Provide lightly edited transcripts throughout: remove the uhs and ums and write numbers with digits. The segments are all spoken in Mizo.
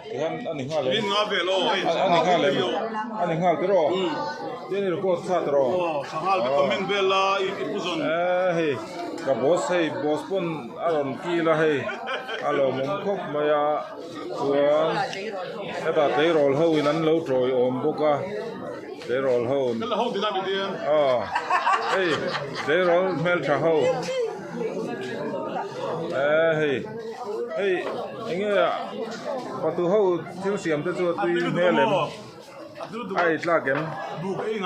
Tihian a ni nghal em? A ni nghal em? A ni nghal tiraw? Tin i record kha tiraw? Eee hei ka boss hei boss pawn a rawn kil a hei a lawmawm khawp mai a chuan hetah tleirawl ho in an lo tawiawm bawk a tleirawl ho aw hei tleirawl hmeltha ho eee hei hei enge patu ho thil siam te chu a tui hmel em a ei tlak em eee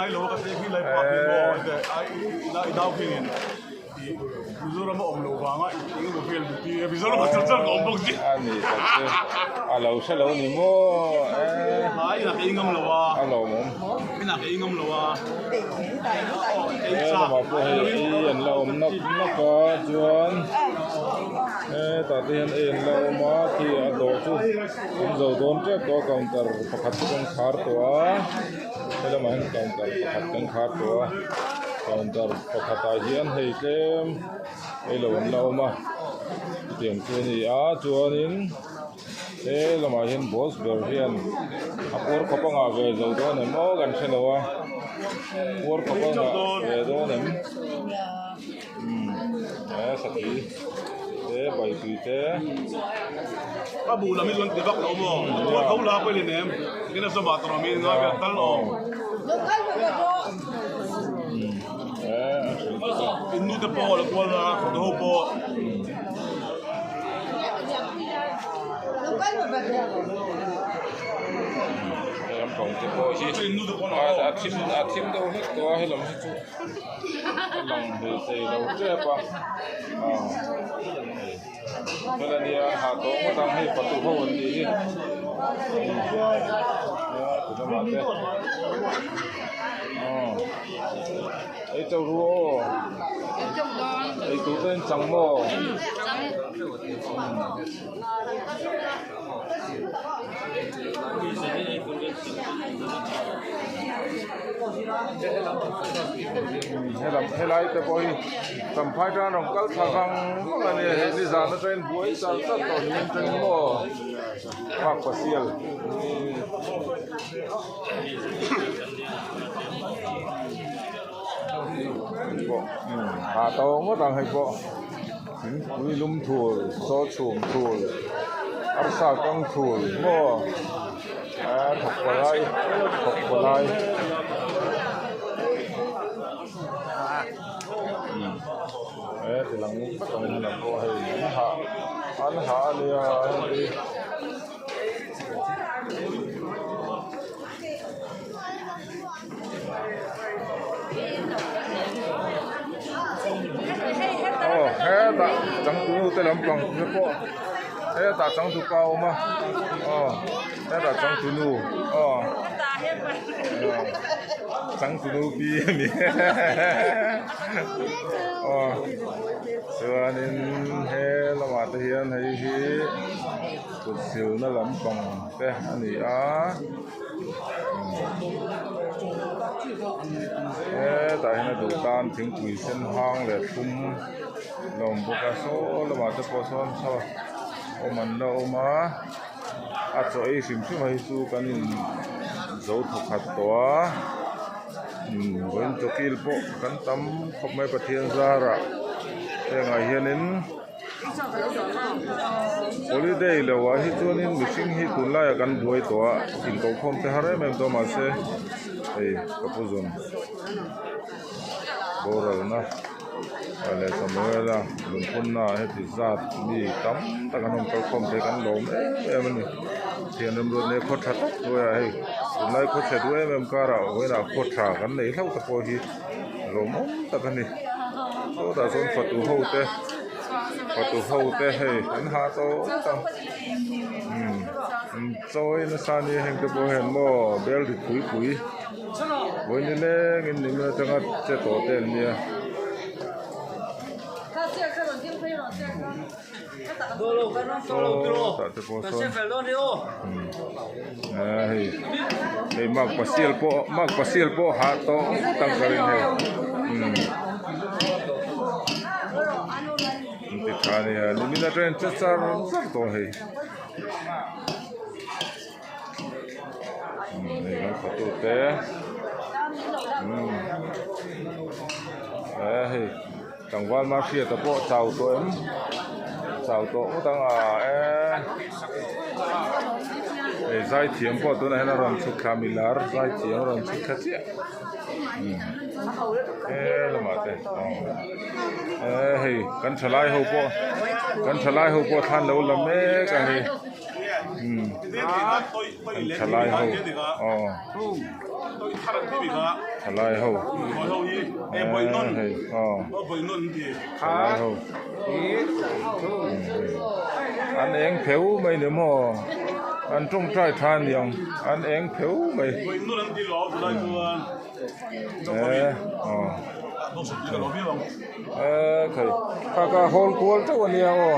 a ni tak chu a lo hre lo ni maw eee a lawmawm he lamah pawh hei ei an la awm nawk nawk a chuan hetah te hian ei an la awm a khi a dawr chu an zo dawn tep tawh a counter pakhat chu kan khar tawh a helamah hian counter pakhat kan khar tawh a counter pakhatah hian hei tlem ei lo an la awm a chutiang chu a ni a chuanin he lamah hian boss ber hian a puar khawp a ngah ve zo dawn em aw kan hre lo a puar khawp a ngah ve dawn em umm he sakhi te baitui te. A bu lam hi chuan ti vak lo maw a tho la pawh in em tin a sawmah tawh mi ngai vel tal awm in nu te pawh la kual a photo ho pawh. Lampang te pawh hi a thim a thim deuh hlek tawh a helam hi chu a lang ve thei lo tep a aw hei hel ania hah tawh ngawt ang hei patu ho an nih hi a ti lamah te aw ei teuh ru aw ei tur te in chang maw. Helam helai te pawh hi champhai tan rawn kal thla vang vang a nia hei nizan atangin buai char char tawh niin atangin maw park pasial pawh hah tawh ngawt ang hei pawh. Thingpui lum thul, chaw chhum thul, arsa kang thul maw a thawk palai thawk palai he ti lang vek ang hunah pawh hei an hah an hah a nia hei. Aw hetah changtunu te lampang te pawh hetah changtupa a awm a aw hetah changtunu aw changtunu pi a ni aw chuanin he lamah te hian hei hi kut silna lampang te a ni a. Hetah hian a duh tan thingpui sen hang leh thlum la awm bawk a saw lamah te pawh sawn saw awm an la awm a a chaw ei hrim hrim a hi chu kan in zo thawkhat tawh a umm vawiin chawkil pawh kan tam khawp mai Pathian zarah hengah hianin. Holiday lo ah hi chuanin mihring hi tunlaiah kan buai tawh a inkohkhawm te har em em tawh mahse hei ka pu zawn boralna leh Samuela lungphunna heti zat mi tam tak an rawn kalkhawm thei kan lawm em em a ni thian remruat leh khaw tha tak hnuaiah hei tunlai khaw chhe duh em em karah vawiinah khaw tha kan nei hlauh te pawh hi lawmawm tak a ni sawtah sawn fatu ho te fatu ho te hei an hah tawh ngawt ang umm an chawi nasa a nia heng te pawh hian maw bel rit pui pui vawi nilengin nimin atanga che tawh te an nia. Tah te pawh sawn ah hei hei mark pasial pawh mark pasial pawh hah tawh ngawt ang ka ring hei umm an ti tha ania nimin atangin che char char tawh hei. Umm hei kan photo te umm e hei tlangval mahriata pawh chau tawh em chau tawh ngawt ang a e hei zaithiam pawh tunah hian a rawn chhuk thla milar zaithiam a rawn chhuk thla chiah umm he lamah te aw e hei kan thalai ho pawh kan thalai ho pawh thlan lo la mek a ni. Thalai ho aw thalai ho hei aw thalai ho an eng pheu mai ni maw an tawngtai tha aniang an eng pheu mai e aw e khai kha kha hawl kual teuh ania aw.